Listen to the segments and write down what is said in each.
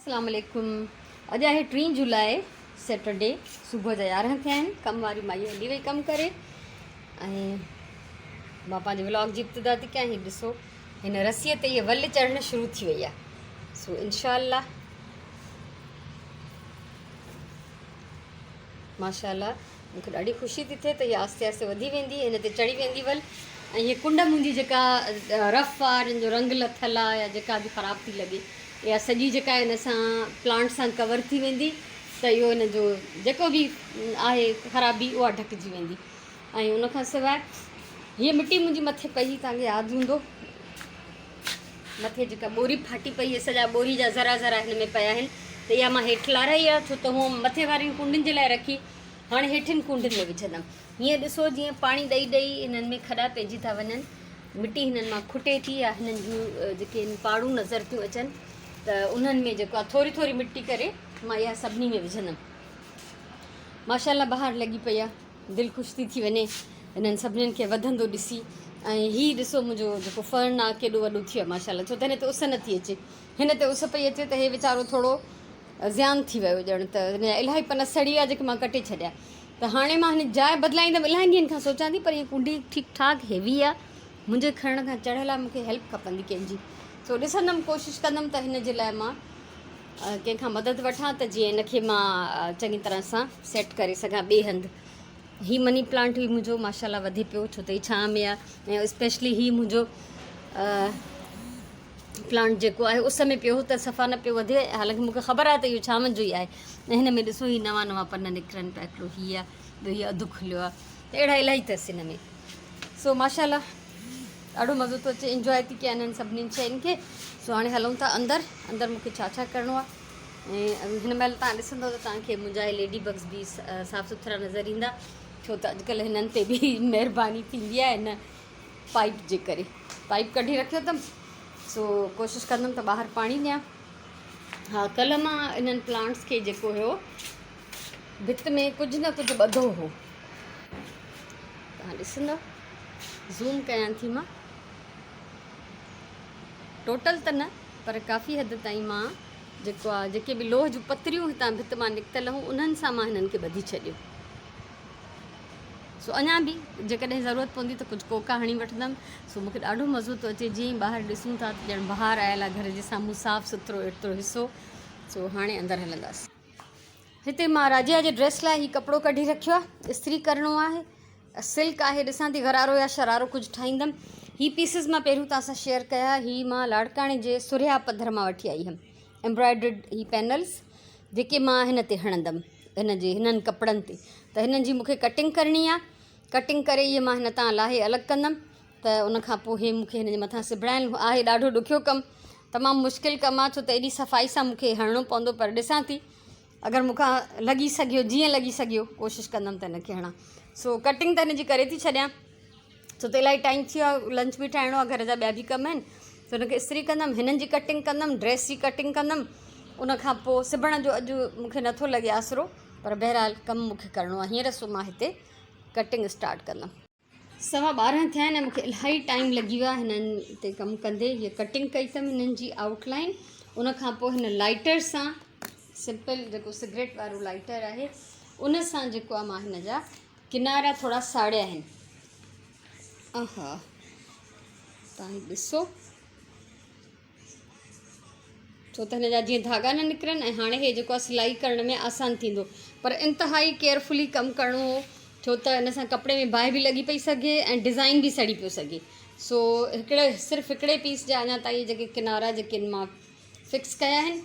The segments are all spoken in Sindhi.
اسلام عليڪم اڄ آهي ٽين جولاء سيٽرڊي صبح جا 11 ٿيا آهن ڪم واري مائي هلي وئي ڪم ڪري ۽ مان پنهنجي ولاگ جي ابتدا ٿي ڪيان هي ڏسو هن رسيء تي هي ول چڙهڻ شروع ٿي وئي آهي سو انشاء الله ماشاء الله مون کي ڏاڍي خوشي ٿي ٿئي ته هي آهستي آهستي وڌي ويندي هن تي چڙهي ويندي ول ۽ هي ڪنڊ منهنجي جيڪا رف آ جن جو رنگ لٿل آ يا جيڪا به خراب ٿي لڳي اها سڄي جيڪا هن سان پلانٽ سان ڪور ٿي ويندي ته اهو هن جو جيڪو به آهي خرابي اها ڍڪجي ويندي ۽ ان کان سواء هيء مٽي منهنجي مٿي پئي توهان کي ياد هوندو مٿي جيڪا ٻوري ڦاٽي پئي هئي سڄا ٻوري جا ذرا ذرا هن ۾ پيا آهن ته اها مان هيٺ لارائي آهي ڇو ته هونء مٿي وارين ڪونڊين جي لاء رکي هاڻي هيٺين ڪونڊين ۾ وجهندم هيئن ڏسو جيئن پاڻي ڏئي ڏئي هنن ۾ کڏا پئجي ٿا وڃن مٽي هنن مان کٽي ٿي يا هنن جون جيڪي آهن پاڙون نظر ٿيون اچن ته انهن ۾ جيڪو آهي ٿوري ٿوري مٽي ڪري مان اها سڀني ۾ وجهندم ماشاء الله بهار لڳي پئي آهي دل خوش ٿي ٿي وڃي انهن سڀنين کي وڌندو ڏسي ۽ هي ڏسو منهنجو جيڪو فرن آ ڪيڏو وڏو ٿي ويو ماشاء الله ڇو ته هن تي اس نٿي اچي هن تي اس پئي اچي ته هي ويچارو ٿورو زيان ٿي ويو ڄڻ ته هن جا الاهي پن سڙي ويا جيڪي مان ڪٽي ڇڏيا ته هاڻي مان هن جاء بدلائيندم الاهي ڏينهن کان سوچان ٿي پر هي ڪونڊي ٺيڪ ٺاڪ هيوي آ منهنجي کڻڻ کان چڙهيل آ مونکي هيلپ کپندي ڪنهن جي سو ڏسندم ڪوشش ڪندم ته هن جي لاء مان ڪنهن کان مدد وٺان ته جيئن ان کي مان چڱي طرح سان سيٽ ڪري سگهان ٻئي هنڌ هي مني پلانٽ به منهنجو ماشاء الله وڌي پيو ڇو ته هي ڇانء ۾ آهي ۽ اسپيشلي هي منهنجو پلانٽ جيڪو آهي اس ۾ پيو هو ته صفا نه پيو وڌي حالانڪه مونکي خبر آهي ته اهو ڇانو جو ئي آهي ۽ هن ۾ ڏسو هي نوان نوان پن نڪرن پيا هڪڙو هي آهي ٻيو هي اڌ کليو آهي ته اهڙا الاهي اٿس هن ۾ سو ماشاء الله ڏاڍو مزو ٿو اچي انجواء ٿي ڪيان انهن سڀني شين کي سو هاڻي هلون ٿا اندر اندر مونکي ڇا ڇا ڪرڻو آهي ۽ هن مهل تان ڏسندو ته تان کي منهنجا هي ليڊي بگس به صاف سٿرا نظر ايندا ڇو ته اڄڪلهه هنن تي به مهرباني ٿيندي آهي هن پائپ جي ڪري پائپ ڪڍي رکيو اٿم سو ڪوشش ڪندم ته ٻاهر پاڻي ڏيان ها ڪلهه مان انهن پلانٽس کي جيڪو هيو ڀت ۾ ڪجهه نه ڪجهه ٻڌو هو تان ڏسندو زوم ڪيان ٿي مان ٽوٽل ته نه پر ڪافي حد تائين مان جيڪو آ جيڪي به لوهه جون پتريون هتان ڀت مان نڪتل هيون انهن سان مان هنن کي ٻڌي ڇڏيو سو اڃا به جيڪڏهن ضرورت پوندي ته ڪجهه ڪوڪا هڻي وٺندم سو مونکي ڏاڍو مزو ٿو اچي جيئن ٻاهر ڏسون ٿا ته ڄڻ بهار آيل آ گهر جي سامهون صاف سٿرو ايترو حصو سو هاڻي اندر هلنداسين هتي مان راجيا جي ڊريس لاء هي ڪپڙو ڪڍي رکيو آ استري ڪرڻو آهي سلڪ آهي ڏسان ٿي غرارو يا شرارو ڪجهه ٺاهيندم هي پيسز مان پهريون توهان سان شيئر ڪيا هي مان لاڙڪاڻي جي سرهيا پڌر مان وٺي آئي هيم ايمبرائڊرڊ هي پينلز جيڪي مان هن تي هڻندم هن جي هنن ڪپڙن تي ته هنن جي مونکي ڪٽنگ ڪرڻي آهي ڪٽنگ ڪري اهي مان هن تان لاهي الڳ ڪندم ته ان کان پوء هي مونکي هن جي مٿان سبڻائڻ آهي ڏاڍو ڏکيو ڪم تمام مشڪل ڪم آهي ڇو ته ايڏي صفائي سان مونکي هڻڻو پوندو پر ڏسان ٿي اگر مون کان لڳي سگهيو جيئن لڳي سگهيو ڪوشش ڪندم ته هن کي هڻان سو ڪٽنگ ته هن جي ڪري ٿي ڇڏيان ڇو ته الاهي ٽائيم ٿي ويو آهي لنچ به ٺاهڻو آهي گهر جا ٻيا به ڪم آهن ته هن کي استري ڪندم هنن جي ڪٽنگ ڪندم ڊريس جي ڪٽنگ ڪندم ان کان پوء سبڻ جو اڄ مون کي نٿو لڳي آسرو پر بهرحال ڪم مون کي ڪرڻو آهي هينئر سو مان هتي ڪٽنگ اسٽارٽ ڪندم سوا 12 ٿيا آهن ۽ مونکي الاهي ٽائيم لڳي ويو آهي هنن تي ڪم ڪندي هيء ڪٽنگ ڪئي اٿم هنن جي آئوٽ لائن ان کان پوء هن لائٽر سان سمپل جيڪو سگريٽ وارو لائٽر آهي ان سان جيڪو آهي مان هن جا ڪنارا ٿورا ساڙيا آهن آها تان ڏسو ڇو ته هن جا جيئن ڌاڳا نه نڪرن ۽ هاڻي هي جيڪو آهي سلائي ڪرڻ ۾ آسان ٿيندو پر انتهائي ڪيئرفلي ڪم ڪرڻو هو ڇو ته ان سان ڪپڙي ۾ باهه به لڳي پئي سگهي ۽ ڊزائن به سڙي پيو سگهي سو هڪڙي صرف هڪڙي پيس جا اڃا تائين جيڪي ڪنارا جيڪي مان فڪس ڪيا آهن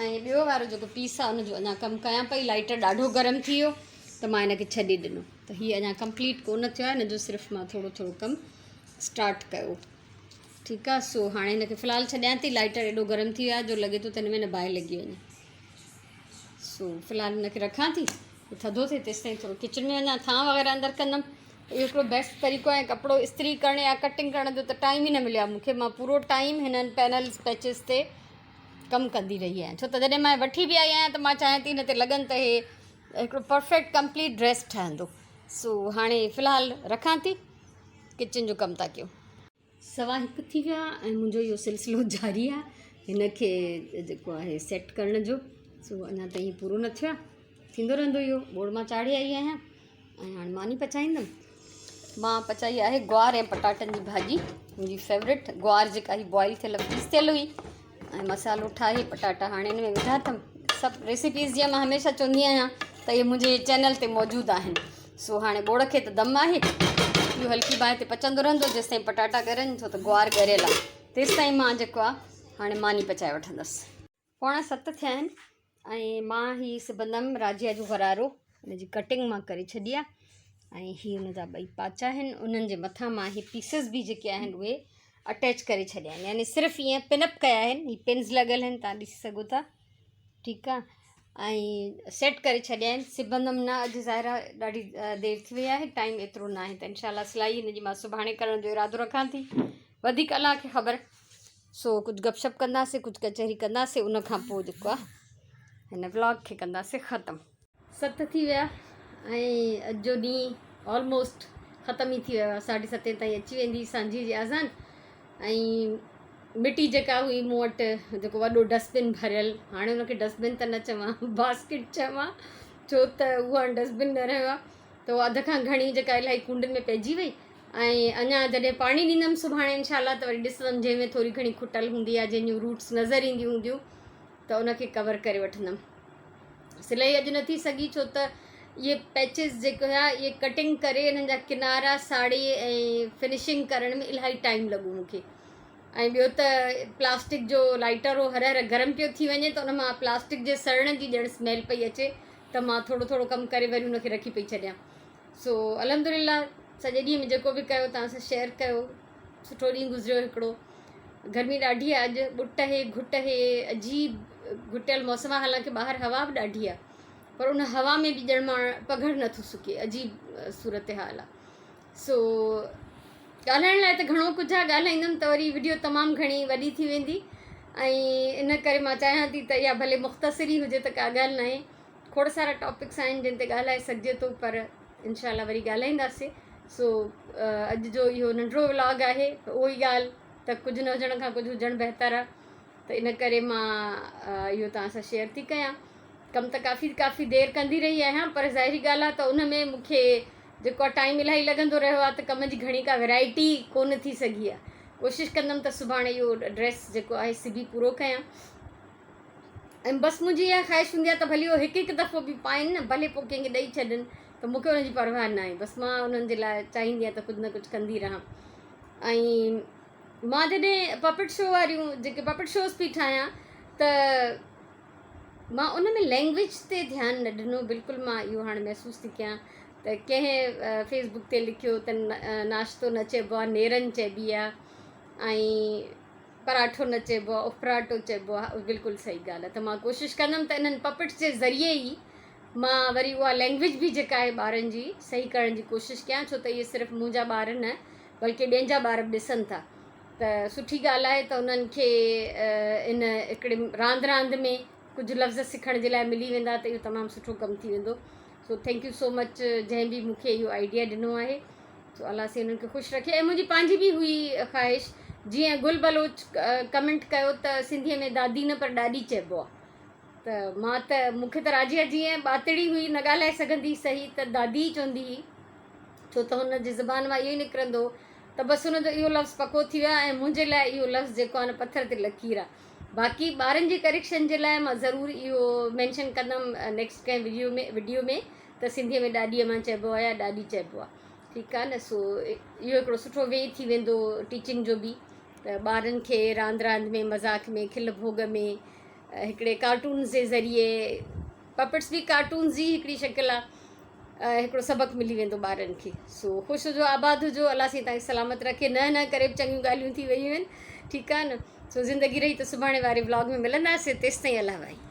۽ ٻيو وارو جيڪو پيس آهي ان جو اڃا ڪم ڪيان پئي لائٽر ڏاڍو گرم ٿي ويو ته مان هن کي ڇڏي ڏنو ته هي اڃا ڪمپليٽ ڪونه ٿيو آهي هن جو صرف مان ٿورو ٿورو ڪم اسٽارٽ ڪيو ٺيڪ آ سو هاڻي هن کي في الحال ڇڏيان ٿي لائٽر ايڏو گرم ٿي ويو آهي جو لڳي ٿو ته هن ۾ نه باهه لڳي وڃي سو في الحال هن کي رکان ٿي ٿڌو ٿئي تيستائين ٿورو ڪچن ۾ وڃان ٿانء وغيره اندر ڪندم اهو هڪڙو بيسٽ طريقو آهي ڪپڙو استري ڪرڻ يا ڪٽنگ ڪرڻ جو ته ٽائيم ئي نه مليو آهي مونکي مان پورو ٽائيم هنن پينلز پيچز تي ڪم ڪندي رهي آهيان ڇو ته جڏهن مان وٺي به آئي آهيان ته مان چاهيان ٿي هن تي لڳن ته هي هڪڙو پرفيڪٽ ڪمپليٽ ڊريس ٺهندو سو هاڻي في الحال رکان ٿي ڪچن جو ڪم ٿا ڪيون. سوا هڪ ٿي ويا ۽ منهنجو اهو سلسلو جاري آهي. هن کي جيڪو آهي سيٽ ڪرڻ جو. سو اڃا تائين پورو نه ٿيو آهي، ٿيندو رهندو اهو. ٻوڙ مان چاڙهي آئي آهيان ۽ هاڻي ماني پچائيندم. مان پچائي آهي گوار ۽ پٽاٽن جي ڀاڄي، منهنجي فيورٽ. گوار جيڪا هي بوائل ٿيل فريز ٿيل هئي ۽ مصالحو ٺاهي پٽاٽا هاڻي ان ۾ وڌا اٿم. سڀ ريسيپيز جيئن مان هميشه چوندي آهيان ته اهي منهنجي چينل تي موجود آهن. سو هاڻي ٻوڙ کي ته دم آهي، اهو هلڪي باهه تي پچندو رهندو جيستائين پٽاٽا ڳرن، ڇو ته گوار ڳريل آهي. تيستائين مان جيڪو آهي هاڻي ماني پچائي وٺندس. 6:45 ٿيا آهن ۽ مان هي سبندم راجيا جو غرارو ان جي ڪٽنگ مان ڪري ڇڏي آهي ۽ هي ان جا ٻئي پاچا آهن، انهن جي مٿان مان هي پيسز به جيڪي آهن اهي اٽيچ ڪري ڇڏيا آهن، يعني صرف ائين پن اپ ڪيا آهن. هي پنز لڳل آهن، تان ڏسي سگهو ٿا. ٺيڪ آهي، ۽ سيٽ ڪري ڇڏيا آهن. سبندم نه اڄ ظاهر آهي ڏاڍي دير ٿي وئي آهي، ٽائيم ايترو نه آهي ته انشاء الله سلائي هن جي مان سڀاڻي ڪرڻ جو ارادو رکان ٿي، وڌيڪ الله کي خبر. سو ڪجهه گپ شپ ڪنداسين، ڪجهه ڪچهري ڪنداسين، ان کان پوء جيڪو آهي هن ولاگ کي ڪنداسين ختم. 7 ٿي ويا ۽ اڄ جو ڏينهن آلموسٽ ختم ئي ٿي ويو آهي. 7:30 تائين اچي ويندي سانجهي جي اذان. ۽ مٽي جيڪا هئي مون وٽ، جيڪو وڏو ڊسٽبن ڀريل، هاڻي ان کي ڊسٽبن ته نه چوان باسڪيٽ چوان، ڇو ته اهو هاڻي ڊسٽبن نه رهيو آهي. ته اها اڌ کان گهڻي جيڪا الاهي ڪونڊن ۾ پئجي وئي ۽ اڃا جڏهن پاڻي ڏيندم سڀاڻي انشاء الله ته وري ڏسندم جنهن ۾ ٿوري گهڻي کٽل هوندي يا جنهن جون روٽس نظر اينديون هونديون ته ان کي ڪور ڪري وٺندم. سلائي اڄ نه ٿي سگهي ڇو ته اهي پيچز جيڪي هيا اهي ڪٽنگ ڪري انهن جا ڪنارا ساڙي ۽ فنشنگ ڪرڻ ۾ الاهي ٽائيم لڳو مون کي ۽ ٻيو ته پلاسٽڪ جو لائٽر هو هر هر گرم پيو ٿي وڃي ته ان مان پلاسٽڪ جي سڙڻ جي ڄڻ سميل پئي اچي ته مان ٿورو ٿورو ڪم ڪري وري ان کي رکي پئي ڇڏيان. سو الحمدلله سڄي ڏينهن ۾ جيڪو به ڪيو توهان سان شيئر ڪيو. سٺو ڏينهن گذريو هڪڙو. گرمي ڏاڍي آهي اڄ، ٻٽ هي گهٽ هي، عجيب گهٽيل موسم آهي، حالانڪه ٻاهر هوا به ڏاڍي آهي پر ان هوا ۾ به ڄڻ مان پگهر نٿو سڪي، عجيب صورتحال آهي. سو ڳالهائڻ لاء ته گهڻو ڪجهه آهي، ڳالهائيندم ته وري وڊيو تمام گهڻي وڏي ٿي ويندي ۽ ان ڪري مان چاهيان ٿي ته اها ڀلي مختصر ئي هجي ته ڪا ڳالهه ناهي. کوڙ سارا ٽاپڪس آهن جن تي ڳالهائي سگهجي ٿو پر انشاء الله وري ڳالهائينداسين. سو اڄ جو اهو ننڍڙو ولاگ آهي، اهو ئي ڳالهه ته ڪجهه نه هجڻ کان ڪجهه هجڻ بهتر آهي ته ان ڪري مان اهو توهان سان شيئر ٿي ڪيان. ڪم ته ڪافي ڪافي دير ڪندي رهي آهيان پر ظاهري ڳالهه آهي ته ان ۾ مون کي جيڪو آهي ٽائيم الاهي لڳندو رهيو آهي ته ڪم جي گهڻي ڪا ويرائٽي ڪونه ٿي سگهي آهي. ڪوشش ڪندم ته سڀاڻي اهو ڊريس جيڪو آهي سبي پورو ڪيان ۽ بس منهنجي اها خواهش هوندي آهي ته ڀلي اهو هڪ هڪ دفعو به پائين نه، ڀلي پوء ڪنهن کي ڏئي ڇڏن ته مون کي ان جي پرواهه ناهي، بس مان انهن جي لاء چاهيندي آهيان ته ڪجهه نه ڪجهه ڪندي رهان. ۽ مان جڏهن پپٽ شو واريون جيڪي پپٽ شوز پئي ٺاهيان ته مان ان ۾ لينگويج تي ڌيان نه ڏنو بلڪل. مان اهو هاڻي محسوس ٿي ڪيان ته ڪنهن فيس بڪ تي لکيو ته ناشتو نه چئبو آهي نيرن چئبي آهي ۽ پراٺو نه چئبو آهي اڦراٽو چئبو آهي. بلڪل صحيح ڳالهه آهي ته مان ڪوشش ڪندم ته انهن پپٽس جي ذريعي ئي مان وري اها لينگويج به جيڪا آهي ٻارن جي صحيح ڪرڻ جي ڪوشش ڪيان، ڇو ته اهي صرف منهنجا ٻار نه بلڪه ٻين جا ٻار به ڏسن ٿا ته سٺي ڳالهه آهي ته انهن کي ان هڪڙي راند راند ۾ ڪجهه لفظ سکڻ جي لاء ملي ويندا ته اهو تمام سٺو ڪم ٿي ويندو. So thank you so much جنهن به مون کي اهو آئيڊيا ڏنو آهي. سو الله سائين انهن کي خوش رکي. ۽ منهنجي پنهنجي به هئي خواهش، جيئن گل بلوچ ڪمينٽ ڪيو ته سنڌيء ۾ دادي نه پر ڏاڏي چئبو آهي ته مان ته مون کي ته راجيا جيئن ٻاتڙي هئي نه ڳالهائي سگهندي صحيح ته دادي ئي چوندي هئي، ڇو ته هن جي زبان مان اهو ئي نڪرندو هو ته بس هن جو اهو لفظ پڪو ٿي ويو آهي ۽ منهنجي لاء اهو لفظ جيڪو آهي نه پٿر تي لڪير آهي. باقي ٻارن جي ڪريڪشن جي لاء مان ضرور اهو مينشن ڪندم نيڪسٽ ڪنهن وڊيو ۾ وڊيو ۾ ته سنڌيء ۾ ڏاڏيء مان چئبو آهي يا ڏاڏي چئبو آهي. ٺيڪ آهي نه. سو اهو هڪڙو سٺو وي ٿي ويندو ٽيچنگ جو به ته ٻارن کي راند راند ۾ مذاق ۾ کل ڀوڳ ۾ هڪڙي ڪارٽونز جي ذريعي، پپٽس به ڪارٽونز جي هڪڙي شڪل آهي، هڪڙو سبق ملي ويندو ٻارن کي. سو خوش هجو آباد هجو، الله سائين توهان کي سلامت رکي. نه نه ڪري به چڱيون ڳالهيون ٿي ويون آهن. ٺيڪ آهي نه. سو زندگي رهي ته سڀاڻي واري ولاگ ۾ ملنداسين، تيستائين الله واهي.